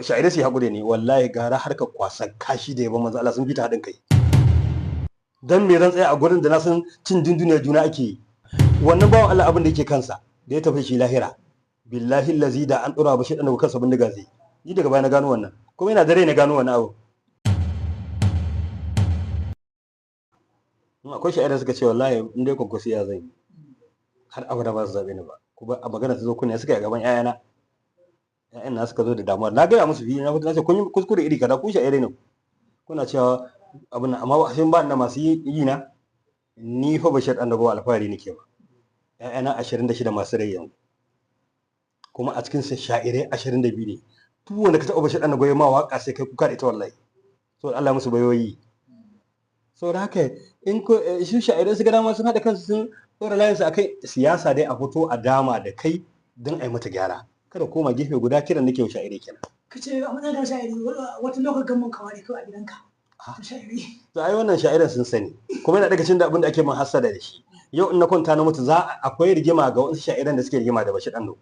Sha'irai su yi haƙuri ne, wallahi gara harkar kwasa kashi da yabon manzo Allah sun fi ta haɗin kai. Dan me zan tsaya a gurin da na san cin dunduniyar juna ake yi? Wannan bawan Allah, abin da yake kansa da ya tafi shi lahira, billahi lazi da an ɗora ba shi ɗan kansa bindiga zai. Ni daga baya na gano wannan, kuma yana da rai na gano wannan abu. Akwai sha'irai suka ce wallahi in dai kwankwasi ya zan yi har abada ba su zaɓe ni ba. Kuma a magana ta zo kunne suka yi gaban 'ya'yana, 'ya'yan na suka zo da damuwa. Na gaya musu biyu, na fito na ce kun yi kuskure iri kaza, ku sha'irai ne, kuna cewa abin nan, amma sun ba na masu yi na. Ni fa Bashir ɗan dago alfahari nake ba. 'Ya'yana 26 masu rai yanzu, kuma a cikin sa sha'irai 22 ne. Duk wanda ka taɓa Bashir ɗan dago ya ma waƙa sai kai kuka da ita wallahi. Saboda Allah musu bayoyi. Saboda haka in ko shi sha'irai su ga dama sun haɗa kansu sun ɗora layinsu akai siyasa, dai a fito a dama da kai don a yi mata gyara, kada koma gefe guda. Kiran nake wa sha'irai kenan. Ka ce a matsayin kan sha'iri wata lokacin gamman kawa ne kawai a gidanka ta sha'iri. To ai wannan sha'iran sun sani, kuma yana daga cikin da abin da ake min hassada da shi. Yau in na kwanta na mutu, za akwai rigima ga wasu sha'iran da suke rigima da Bashir Dando,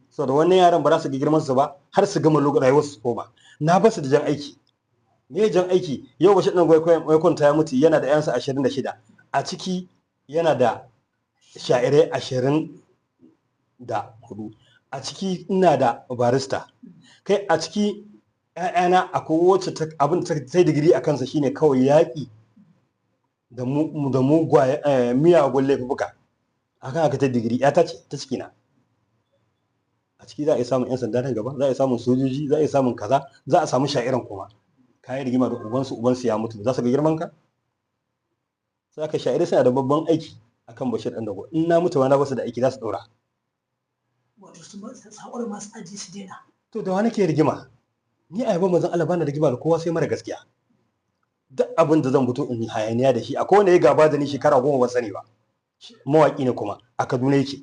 saboda wannan yaran ba za su ga girman su ba har su gama lokacin rayuwar su koma. Na ba su da jan aiki. Me jan aiki? Yau Bashir Dando ya kwanta ya mutu, yana da yansa 26, a ciki yana da sha'irai 24, a ciki ina da barista. Kai, a ciki ‘ya'yana akwai wacce abin ta yi digiri a kansa shine kawai yaƙi da mugwaye miyagun laifuka. Akan haka ta digiri, ‘yata ce ta cikina. A ciki za a iya samun 'yan sanda nan gaba, za a iya samun sojoji, za a iya samun kaza, za a samu sha'iran. Kuma ka yi rigima da ubansu, ubansu ya mutu, za su ga girman ka? Sai aka sha'irai suna da babban aiki akan Bashir ɗan dago. In na mutu ma na basu da aiki za su ɗora. Wato su haƙura masu aji su daina. To da wani ke rigima? Ni a yabon manzon Allah bana rigima da kowa sai mara gaskiya. Duk abin da zan fito in yi hayaniya da shi, akwai wanda ya gaba da ni shekara 10 ban sani ba, mawaki ne kuma a Kaduna yake.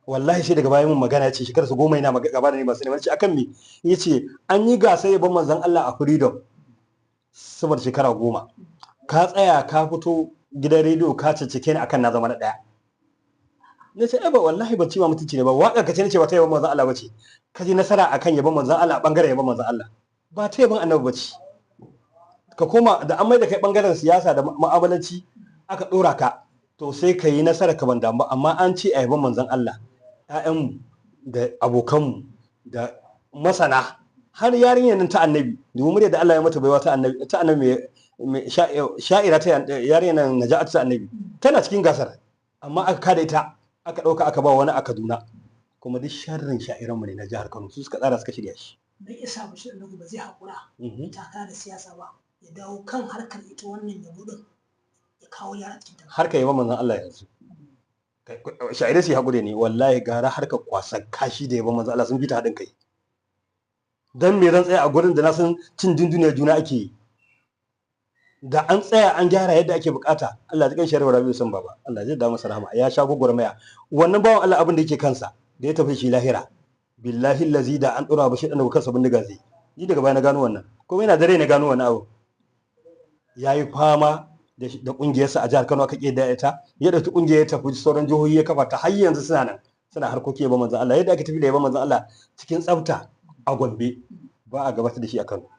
Wallahi sai daga bayan mun magana, ce shekarar su 10 yana gaba da ni ban sani ba. Ce akan me? Yace an yi gasa yabon manzon Allah a Freedom saboda shekara 10, ka tsaya ka fito gidan rediyo ka ciccike ni akan na zama na ɗaya. Na ce ai ba, wallahi ban ci ma mutunci ne ba, waka ka ce nace ba ta yabon manzon Allah bace. Ka ji nasara akan yabon manzon Allah, bangaren yabon manzon Allah, ba ta yabon annabi bace. Ka koma da an mai da kai bangaren siyasa da mu'amalanci aka dora ka, to sai ka yi nasara ka ban damu ba. Amma an ce a yabon manzon Allah, ƴaƴanmu da abokanmu da masana, har yarinyar nan ta annabi, domin murya da Allah ya mata baiwa ta annabi, ta annabi mai sha'ira, ta yarinyar nan Naja'atu ta annabi, tana cikin gasar, amma aka kada ita, aka ɗauka aka ba wani a Kaduna. Kuma duk sharrin sha'iranmu ne na jihar Kano, su suka tsara suka shirya shi. Don isa Bashir ɗan ba zai haƙura takara da siyasa ba, ya dawo kan harkar ita wannan yabo ɗin, ya kawo yara cikin ta. Harkar yabon manzon Allah yanzu sha'irai su yi haƙuri ne, wallahi gara harkar kwasa kashi da yabon manzon Allah sun fi ta haɗin kai. Dan me zan tsaya a gurin da na san cin dunduniyar juna ake yi? Da an tsaya an gyara yadda ake bukata. Allah ya kan shari'a Rabi'u san baba, Allah zai da masa rahama, ya sha gwagwarmaya. Wannan bawan Allah, abin da yake kansa da ya tafi shi lahira, billahi lazi da an dora ba shi dan kansa bindiga zai. Ni daga baya na gano wannan, kuma yana da rai na gano wannan abu. Yayi fama da kungiyarsa a jihar Kano, aka ke da ita, ya dauki kungiyar ya tafi sauran jihohi ya kafa ta, har yanzu suna nan suna harkoki yabon manzon Allah. Yadda aka tafi da yabon manzon Allah cikin tsafta a Gombe, ba a gabatar da shi a Kano.